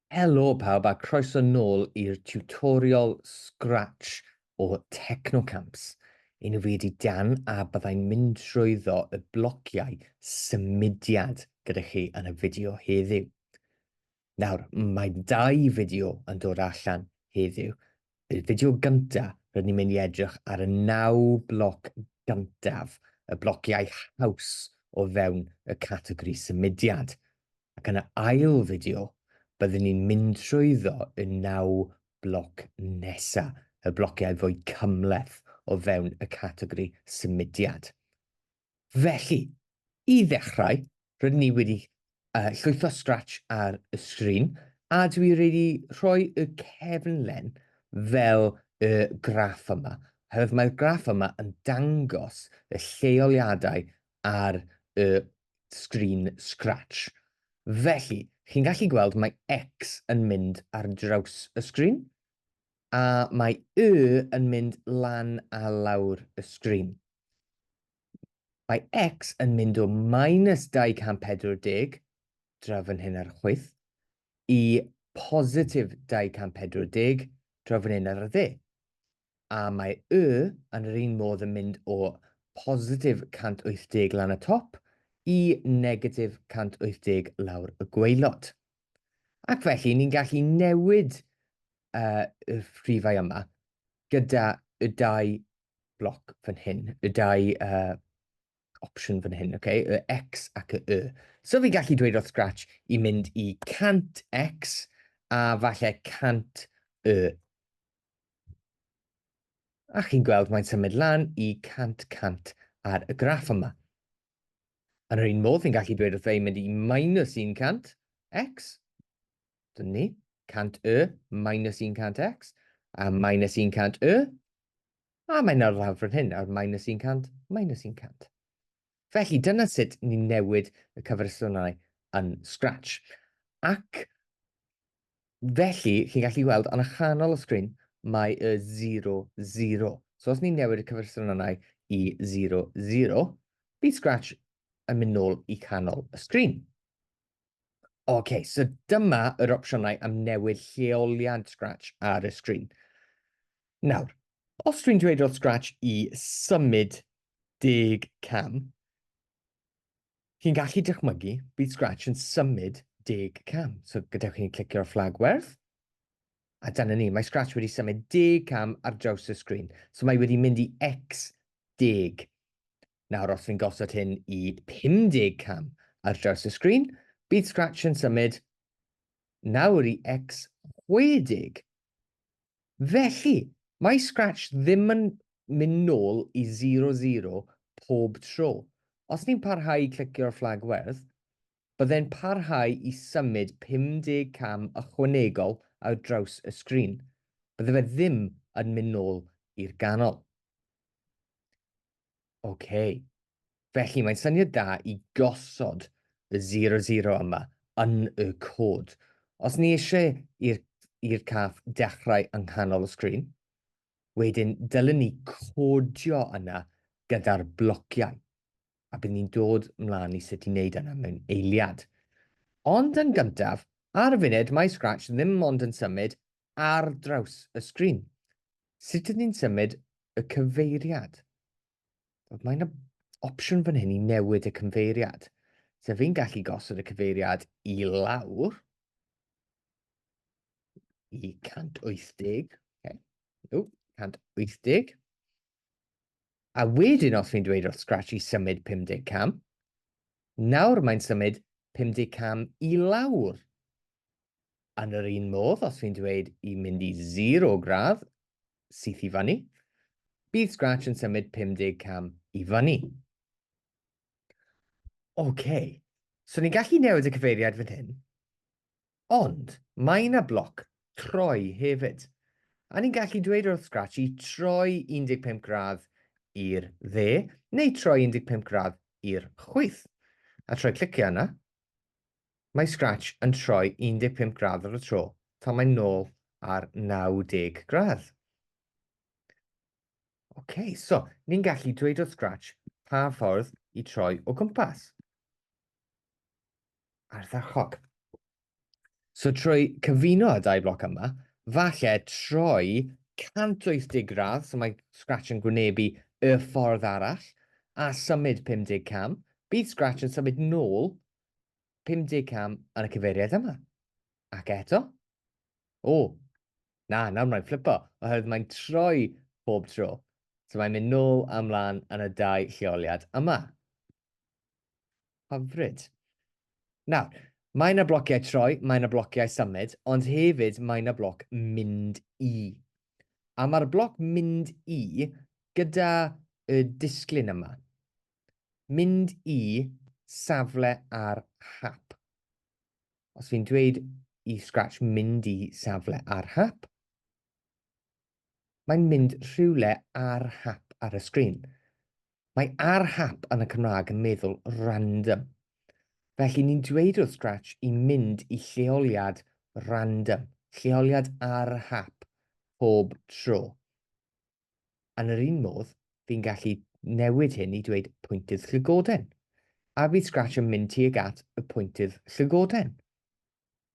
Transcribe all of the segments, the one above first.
Helo pawb a croeso nôl i'r tutorial Scratch o Technocamps. Enw fi ydi Dan a byddai'n mynd trwyddo y blociau symudiad gyda chi yn y fideo heddiw. Nawr, mae dau fideo yn dod allan heddiw. Y fideo gynta, rydyn ni'n mynd i edrych ar y naw bloc gyntaf, y blociau haws o fewn y categori symudiad. Ac yn y ail fideo, byddwn ni'n mynd trwyddo y naw bloc nesa, y blociau fwy cymhleth o fewn y categori symudiad. Felly, i ddechrau, rydyn ni wedi uh, llwytho Scratch ar y sgrin, a dwi wedi rhoi y cefnlen fel y graff yma. Oherwydd mae'r graff yma yn dangos y lleoliadau ar y sgrin Scratch. Felly, chi'n gallu gweld mae X yn mynd ar draws y sgrin, a mae Y yn mynd lan a lawr y sgrin. Mae X yn mynd o minus 240, draw fan hyn ar y chwith, i positif 240, draw fan hyn ar y dde. A mae Y yn yr un modd yn mynd o positif 180 lan y top i negatif 180 lawr y gwaelod. Ac felly ni'n gallu newid uh, y rhifau yma gyda y dau bloc fan hyn, y dau uh, opsiwn fan hyn, okay? Y X ac y Y. So fi'n gallu dweud wrth Scratch i mynd i 100X a falle 100 Y. A chi'n gweld mae'n symud lan i 100 100 ar y graff yma. Yn yr un modd, fi'n gallu dweud wrth fe i mynd i minus 100 x. Dyna ni, 100 y minus 100 x, a minus 100 y, a mae'n ar lawr fan hyn, ar minus 100, minus 100. Felly, dyna sut ni'n newid y cyfersynnau yn Scratch. Ac Felly, chi'n gallu gweld, yn y chanol y sgrin, mae y 0, 0. So os ni'n newid y cyfersynnau i 0, 0, bydd Scratch yn mynd nôl i canol y sgrin. OK, so dyma yr opsiynau am newid lleoliad Scratch ar y sgrin. Nawr, os dwi'n dweud wrth Scratch i symud 10 cam, Chi'n gallu dychmygu, bydd Scratch yn symud deg cam. So gadewch i ni clicio'r fflag werdd. A dyna ni, mae Scratch wedi symud deg cam ar draws y sgrin. So mae wedi mynd i X deg. Nawr, os fi'n gosod hyn i 50 cam ar draws y sgrin, bydd Scratch yn symud nawr i X 60. Felly, mae Scratch ddim yn mynd nôl i zero zero pob tro. Os ni'n parhau i clicio'r fflag werdd, bydde'n parhau i symud 50 cam ychwanegol ar draws y sgrin. Bydde fe ddim yn mynd nôl i'r ganol. OK. Felly, mae'n syniad da i gosod y 00 yma yn y cod. Os ni eisiau i'r i'r cath dechrau yng nghanol y sgrin, wedyn dylen ni codio yna gyda'r blociau. A bydd ni'n dod mlaen i sut i wneud yna mewn eiliad. Ond yn gyntaf, ar y funud mae Scratch ddim ond yn symud ar draws y sgrin. Sut ydyn ni'n symud y cyfeiriad? Mae yna opsiwn fan hyn i newid y cyfeiriad. So fi'n gallu gosod y cyfeiriad i lawr i 180. Okay. O, 180. A wedyn os fi'n dweud wrth Scratch i symud 50 cam, nawr mae'n symud 50 cam i lawr. Yn yr un modd, os fi'n dweud i mynd i 0 gradd, syth i fyny, bydd Scratch yn symud 50 cam i fyny. OK, so ni'n gallu newid y cyfeiriad fan hyn, ond mae yna bloc troi hefyd. A ni'n gallu dweud wrth Scratch i troi 15 gradd i'r dde, neu troi 15 gradd i'r chwith. A troi clicio yna, Mae Scratch yn troi 15 gradd ar y tro tan mae'n nôl ar 90 gradd. OK, so ni'n gallu dweud wrth Scratch pa ffordd i troi o gwmpas. Ardderchog. So trwy cyfuno y dau bloc yma, falle troi 180 gradd, so mae Scratch yn gwynebu y ffordd arall, a symud 50 cam, bydd Scratch yn symud nôl 50 cam yn y cyfeiriad yma. Ac eto, o, na, nawr mae'n flipo, oherwydd mae'n troi pob tro. So mae'n mynd nôl a mlaen yn y dau lleoliad yma. Hyfryd. Nawr, mae yna blociau troi, mae yna blociau symud, ond hefyd mae yna bloc mynd i. A mae'r bloc mynd i gyda y disglyn yma. Mynd i safle ar hap. Os fi'n dweud i Scratch mynd i safle ar hap, Mae'n mynd rhywle ar hap ar y sgrin. Mae ar hap yn y Cymraeg yn meddwl random. Felly ni'n dweud wrth Scratch i mynd i lleoliad random, lleoliad ar hap pob tro. Yn yr un modd, fi'n gallu newid hyn i dweud pwyntydd llygoden, a bydd Scratch yn mynd tuag at y pwyntydd llygoden.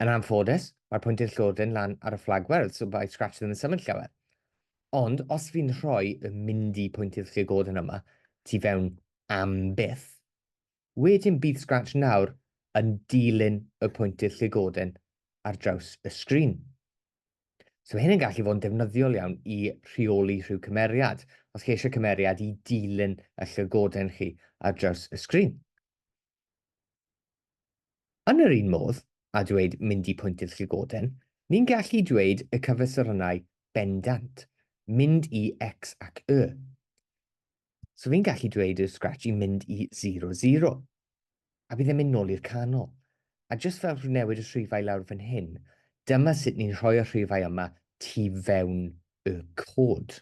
Yn anffodus, mae'r pwyntydd llygoden lan ar y fflag werdd, so mae Scratch ddim yn symud llawer. Ond os fi'n rhoi y mynd i pwyntydd llygoden yma tu fewn am byth, wedyn bydd Scratch nawr yn dilyn y pwyntydd llygoden ar draws y sgrin. So mae hyn yn gallu fod yn defnyddiol iawn i rheoli rhyw cymeriad, os chi eisiau cymeriad i dilyn y llygoden chi ar draws y sgrin. Yn yr un modd â dweud mynd i pwyntydd llygoden, ni'n gallu dweud y cyfesurynnau bendant, mynd i X ac Y. So fi'n gallu dweud i'r Scratch i mynd i 0, 0. A bydd e'n mynd nôl i'r canol. A jyst fel newid y rhifau lawr fan hyn, dyma sut ni'n rhoi y rhifau yma tu fewn y cod.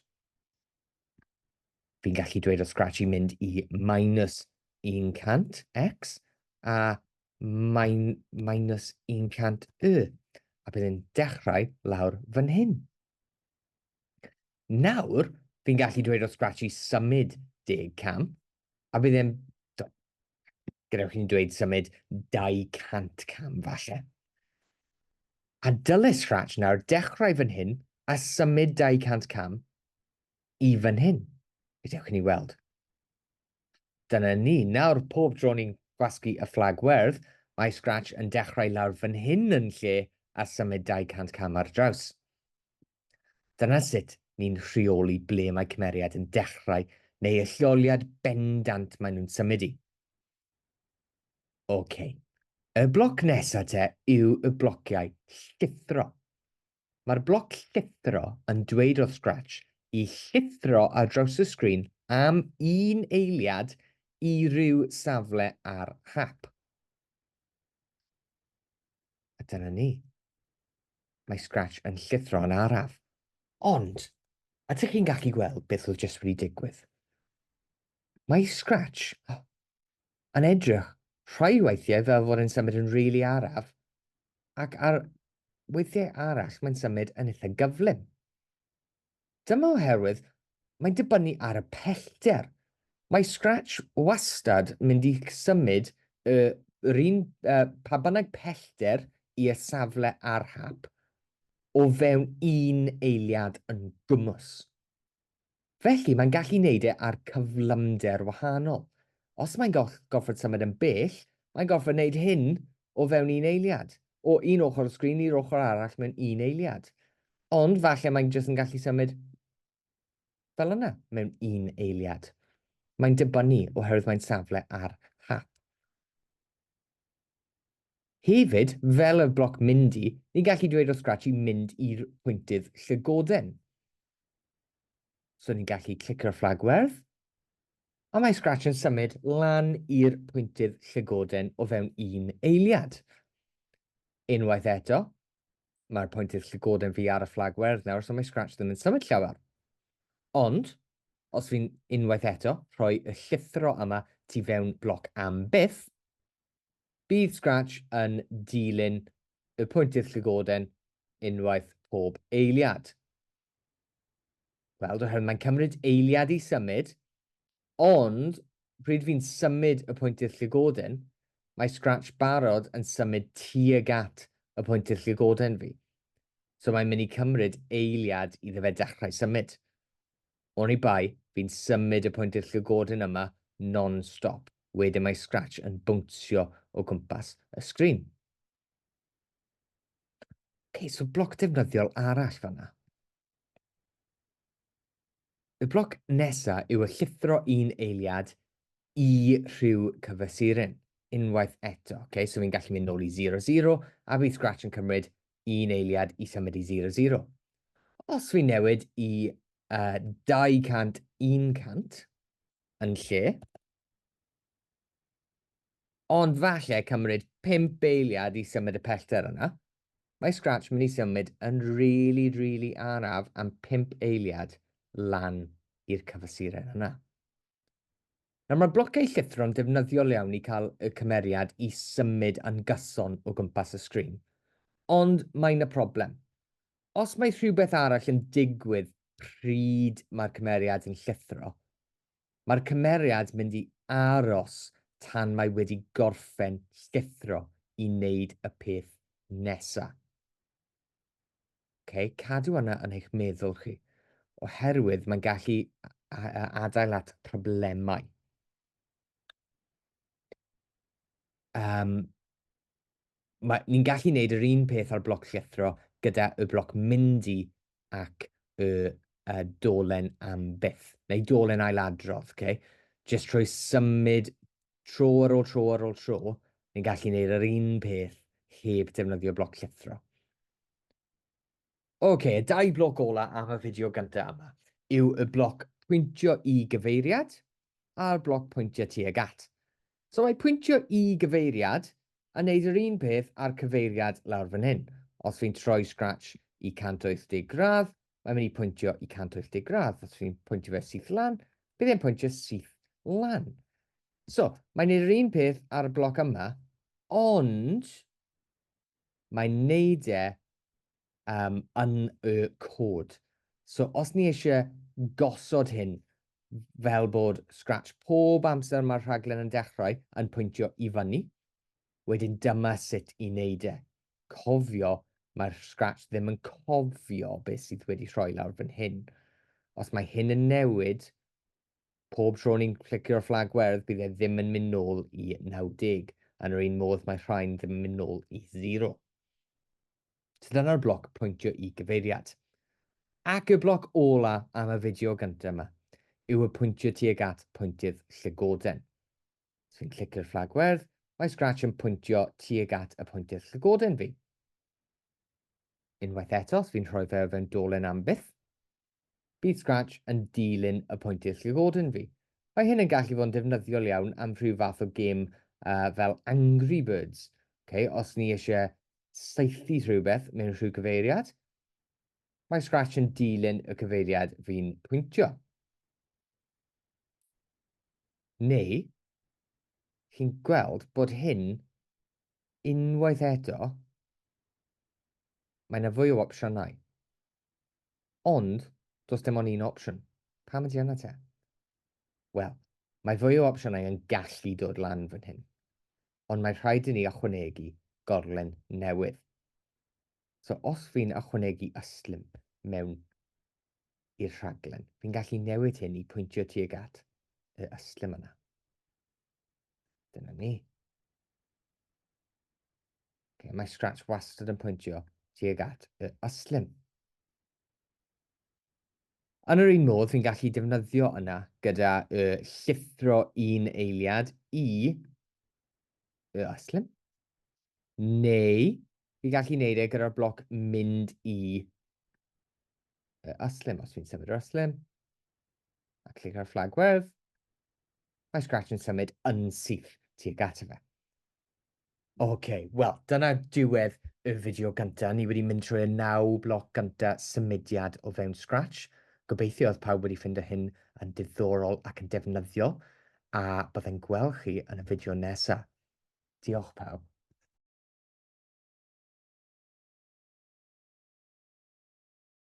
Fi'n gallu dweud wrth Scratch i mynd i minus 100 x a min, minus 100 y. A bydd e'n dechrau lawr fan hyn. Nawr, fi'n gallu dweud wrth Scratch i symud 10 cam, a bydd e'n... Gadewch i ni dweud symud 200 cam falle. A dyle Scratch nawr dechrau fan hyn a symud 200 cam i fan hyn. Gadewch i ni weld. Dyna ni. Nawr pob tro ni'n gwasgu y fflag werdd, mae Scratch yn dechrau lawr fan hyn yn lle a symud 200 cam ar draws. Dyna sut ni'n rheoli ble mae cymeriad yn dechrau neu y lleoliad bendant maen nhw'n symud i. OK. Y bloc nesaf te yw y blociau llithro. Mae'r bloc llithro yn dweud wrth Scratch i llithro ar draws y sgrin am un eiliad i ryw safle ar hap. A dyna ni. Mae Scratch yn llithro yn araf. Ond, ydych chi'n gallu gweld beth oedd jyst wedi digwydd? Mae Scratch yn edrych rhai weithiau fel fod e'n symud yn rili araf, ac ar weithiau arall mae'n symud yn eitha gyflym. Dyma oherwydd mae'n dibynnu ar y pellter. Mae Scratch wastad mynd i symud y, yr un, uh, pa bynnag pellter i y safle ar hap o fewn un eiliad yn gwmws. Felly, mae'n gallu neud e ar cyflymder wahanol. Os mae'n gorfod symud yn bell, mae'n gorfod neud hyn o fewn un eiliad. O un ochr y sgrin i'r ochr arall mewn un eiliad. Ond falle mae'n jyst yn gallu symud fel yna mewn un eiliad. Mae'n dibynnu oherwydd mae'n safle ar hap. Hefyd, fel y bloc mynd i, ni'n gallu dweud wrth Scratch i mynd i'r pwyntydd llygoden. So ni'n gallu clicio'r fflag werdd, a mae Scratch yn symud lan i'r pwyntydd llygoden o fewn un eiliad. Unwaith eto, mae'r pwyntydd llygoden fi ar y fflag werdd nawr, so mae Scratch ddim yn symud llawer. Ond, os fi'n unwaith eto rhoi y llithro yma tu fewn bloc am byth, bydd Scratch yn dilyn y pwyntydd llygoden unwaith pob eiliad. Weld, oherwydd mae'n cymryd eiliad i symud, ond pryd fi'n symud y pwyntydd llygoden, mae Scratch barod yn symud tuag at y pwyntydd llygoden fi. So mae'n mynd i cymryd eiliad iddo fe dechrau symud. Oni bai, fi'n symud y pwyntydd llygoden yma non-stop. Wedyn mae Scratch yn bwnsio o gwmpas y sgrin. Ok, so bloc defnyddiol arall fanna. Y bloc nesa yw y llithro un eiliad i rhyw cyfesuryn, unwaith eto. Ok, so fi'n gallu mynd nôl i 0, 0, a bydd Scratch yn cymryd un eiliad i symud i 0, 0. Os fi'n newid i uh, 200, 100 yn lle, Ond falle cymryd 5 eiliad i symud y pellter yna. Mae Scratch mynd i symud yn rili, rili araf am 5 eiliad lan i'r cyfesuren yna. Nawr mae'r blociau llithro'n defnyddiol iawn i cael y cymeriad i symud yn gyson o gwmpas y sgrin. Ond mae yna problem. Os mae rhywbeth arall yn digwydd pryd mae'r cymeriad yn llithro, Mae'r cymeriad mynd i aros tan mae wedi gorffen llithro i wneud y peth nesa. Ok, cadw yna yn eich meddwl chi, oherwydd mae'n gallu adael at problemau. Um, mae, ni'n gallu gwneud yr un peth ar bloc llithro gyda y bloc mynd i ac y, y dolen am byth, neu dolen ailadrodd, okay? Just trwy symud tro ar ôl tro ar ôl tro, ni'n gallu gwneud yr un peth heb defnyddio bloc llithro. Oce, y dau bloc ola am y fideo gyntaf yma yw y bloc pwyntio i gyfeiriad a'r bloc pwyntio tuag at. So mae pwyntio i gyfeiriad yn neud yr un peth â'r cyfeiriad lawr fan hyn. Os fi'n troi Scratch i 180 gradd, mae'n mynd i pwyntio i 180 gradd. Os fi'n pwyntio fe syth lan, bydd e'n pwyntio syth lan. So, mae'n neud yr un peth ar y bloc yma, ond mae'n neud e um, yn y cod. So os ni eisiau gosod hyn fel bod Scratch pob amser mae'r rhaglen yn dechrau yn pwyntio i fyny, wedyn dyma sut i wneud e. Cofio, mae'r Scratch ddim yn cofio beth sydd wedi rhoi lawr fan hyn. Os mae hyn yn newid, Pob tro ni'n clicio'r fflag werdd bydd e ddim yn mynd nôl i 90. Yn yr un modd mae rhain ddim yn mynd nôl i 0. So dyna'r bloc pwyntio i gyfeiriad. Ac y bloc ola am y fideo gyntaf yma yw y pwyntio tuag at pwyntydd llygoden. So fi'n clicio'r fflag werdd, mae Scratch yn pwyntio tuag at y pwyntydd llygoden fi. Unwaith eto, os fi'n rhoi fe o fewn dolen am byth, Bydd Scratch yn dilyn y pwyntiau llygoden fi. Mae hyn yn gallu fod yn defnyddiol iawn am rhyw fath o gêm uh, fel Angry Birds. Okay, os ni eisiau saethu rhywbeth mewn rhyw gyfeiriad, mae Scratch yn dilyn y cyfeiriad fi'n pwyntio. Neu, chi'n gweld bod hyn unwaith eto, mae yna fwy o opsiynau. Ond, does dim ond un opsiwn. Pam ydy hynna te? Wel, mae fwy o opsiynau yn gallu dod lan fan hyn. Ond mae rhaid i ni ychwanegu gorlen newydd. So os fi'n ychwanegu ystlum mewn i'r rhaglen, fi'n gallu newid hyn i pwyntio tuag at y ystlum yna. Dyna ni. Okay, mae Scratch wastad yn pwyntio tuag at y ystlum. Yn yr un modd, fi'n gallu defnyddio yna gyda y llithro un eiliad i y ystlum. Neu, fi'n gallu neud e gyda'r bloc mynd i y ystlum. Os fi'n symud yr ystlum, a clic ar fflag werdd, mae Scratch yn symud yn syth tuag ato fe. Ok, wel, dyna diwedd y fideo gynta. Ni wedi mynd trwy y naw bloc gynta symudiad o fewn Scratch. Gobeithio oedd pawb wedi ffindo hyn yn diddorol ac yn defnyddiol, a byddai'n gweld chi yn y fideo nesa. Diolch pawb.